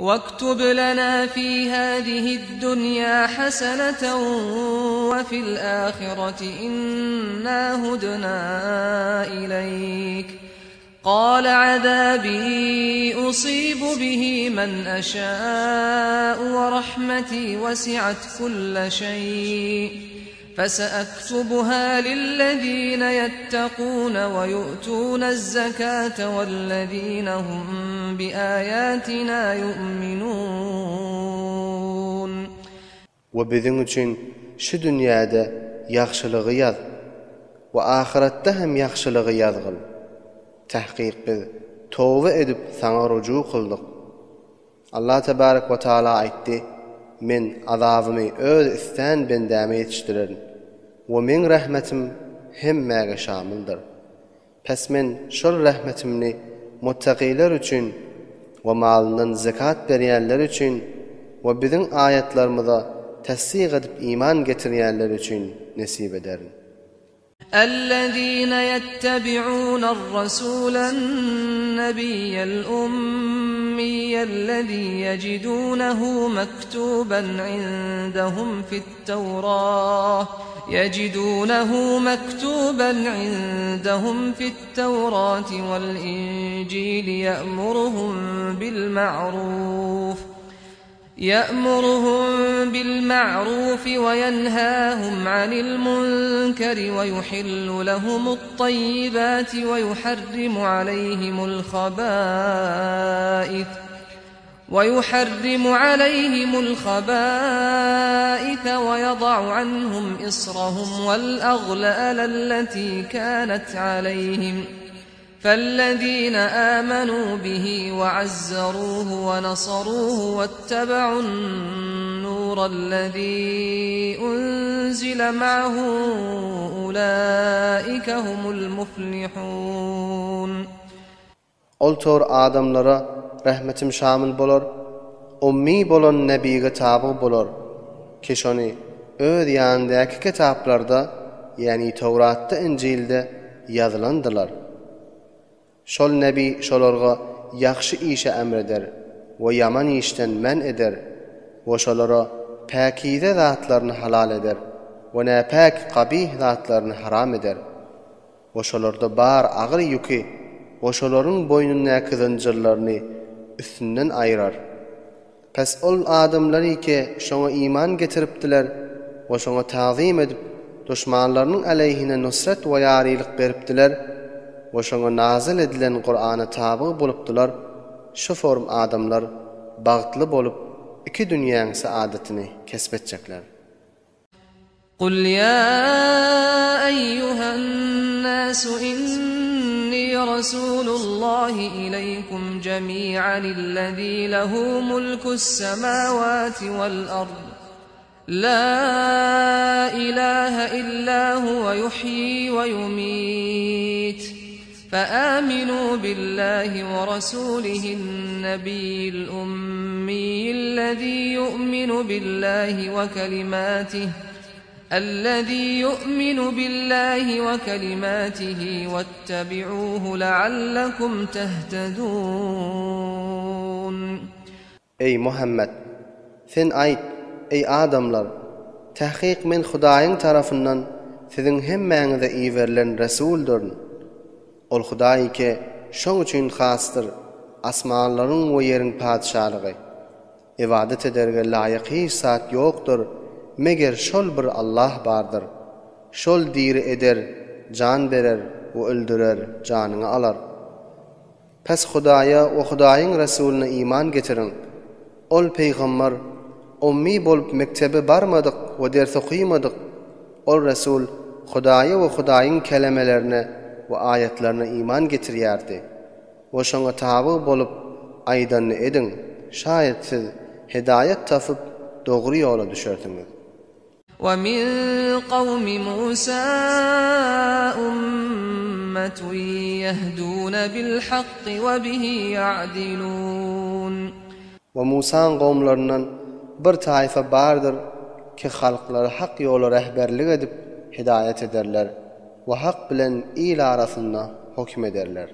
Waktub lana fi hazihi'd-dunýa hasanatan we fil-ahireti inna hudna ileýk. Gala azabi usibu bihi men eşâ'u we rahmeti wesi'at kulle şeý'. Feseektubuhâ lillezîne yettekûne we yu'tûne'z-zekâte wellezîne hum biâyâtinâ yu'minûn. We biziň üçin şu dünýäde ýagşylygy ýaz we ahyretde hem ýagşylygy ýazgyl. Tahkyk biz toba edip Saňa ruju kyldyk. Allah tebarek we taala aýtdy, Men azabymy öz islän bendäme ýetişdirerin we Meň rehmetim hemmäge şamyldyr. Pes Men şol rehmetimni muttakylar üçin we malyndan zekat berýänler üçin we Biziň aýatlarymyza tassyk edip iman getirýänler üçin nesip ederin. Ellezine yettebi'une'r-rasulen-nebiyyel ummiyyellezî yecidunehu mektuben indehum fi't-tewrâh yecidunehu mektuben indehum fi't-tewrâti we'l-incîli ye'muruhum bil-ma'rûf يأمرهم بالمعروف وينهاهم عن المنكر ويحل لهم الطيبات ويحرم عليهم الخبائث ويحرم عليهم الخبائث ويضع عنهم إصرهم والأغلال التي كانت عليهم فالذين آمنوا به وعزروه ونصروه واتبعوا النور الذي أنزل معه أولئك هم المفلحون. Ol tor adamlara rehmetim şamyl bolar, ummi bolan nebige tabyg bolar, ki şony öz ýanyndaky kitaplarda, ýagny Towratda Injilde ýazylandylar. Şol nebi şolarga ýagşy işe emr eder we ýaman işden men eder we şolara päkize zatlaryny halal eder we näpäk gabyh zatlaryny haram eder. We şolarda bar agyr ýüki we şolaryň boýnundaky zynjyrlaryny üstünden aýyrar. Pes ol adamlar ki şoňa iman getiripdiler we şoňa tagzym edip, duşmanlarynyň aleýhine nusret we ýarylyk beripdiler we şoňa nazyl edilen Kurana tabyg bolupdylar, şu form adamlar bagtly bolup iki dünýäň saadatyny kesp etjekler. Kul ýa eýýuhen-nasu inni rasulullahi ileýkum jemi'an illezî lehu mulkus-semâwâti wal-ard. Lâ ilâhe illâ huve yuhyi we yumît. Feâminû billâhi we rasûlihin-nebiyyil ummiyyillezî yu'minu billâhi we kelimâtih Ellezî yu'minu billâhi we kelimâtihi wettebi'ûhu leallekum tehtedûn. Eý, Muhammet! Sen aýt, Eý, adamlar! Tahkyk men Hudaýyň tarapyndan siziň hemmäňize iberilen Resuldyryn. Ol Hudaý ki, şoň üçin hasdyr, asmanlaryň we ýeriň patyşalygy. Ybadat ederge laýyk hiç zat ýokdur, meger şol bir Allah bardyr. Şol diri eder, jan berer we öldürer, janyňy alar. Pes Hudaýa we Hudaýyň Resulyna iman getiriň. Ol pygambar, ummy bolup mekdebe barmadyk we ders okymadyk. Ol Resul Hudaýa we Hudaýyň kelemelerine we aýatlaryna iman getirýärdi. We şoňa tabyg bolup, aýdanyny ediň, şaýat siz hedaýat tapyp, dogry ýola düşersiňiz. We min kawmi Musa ummetun yehdune bil hakki we bihi ýa'dilun. We Musaň gowumlaryndan bir taýfa bardyr ki halklary hak ýola rehberlik edip hidaýat ederler we hak bilen il arasynda hokim ederler.